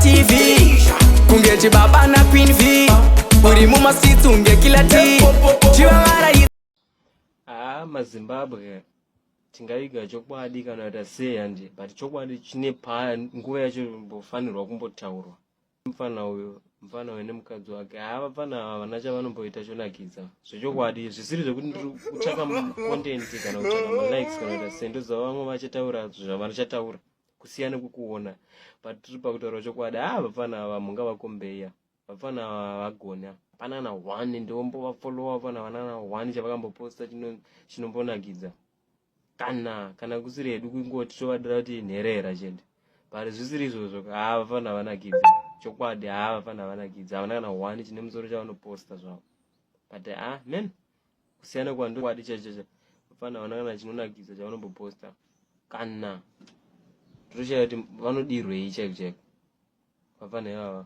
paTV kunge chibaba naQueen V, uri mumastreets unge Killer T, chivavara. Haa, maZimbabwe, tingaviga chokwadi kana kuita sei handi, but chokwadi chine pa nguva yacho imbofanirwa kumbotaurwa. Mufana uyu, mufana uyu nemukadzi wake, haa, vafana ava havana chavanomboita chonakidza zvechokwadi, zvisiri zvekuti ndiri kutsvaka content kana kutsvaka malikes kana kuita sei. Ndoziva vamwe vachataura zvavanochataura kusiyana kwekuona, but tiri pakutaura chokwadi. Haa, vafana ava mungavakombeya, vafana ava vagona. Hapana na one ndombovafollowa, vafana vana na one chavakamboposta chinombonakidza, kana kusiri hedu kungoti tovadira kuti nherera chete, but zvisiri izvozvo, haa, vafana vanakidza chokwadi. Haa, vafana vanakidza, havana kana one chine musoro chavanoposta zvavo, but ah man, kusiyana kwandokwadi chacho, vafana havana kana chinonakidza chavanomboposta. Kana totoshaya kuti vanodirwei chaiko chaiko vafana ivava.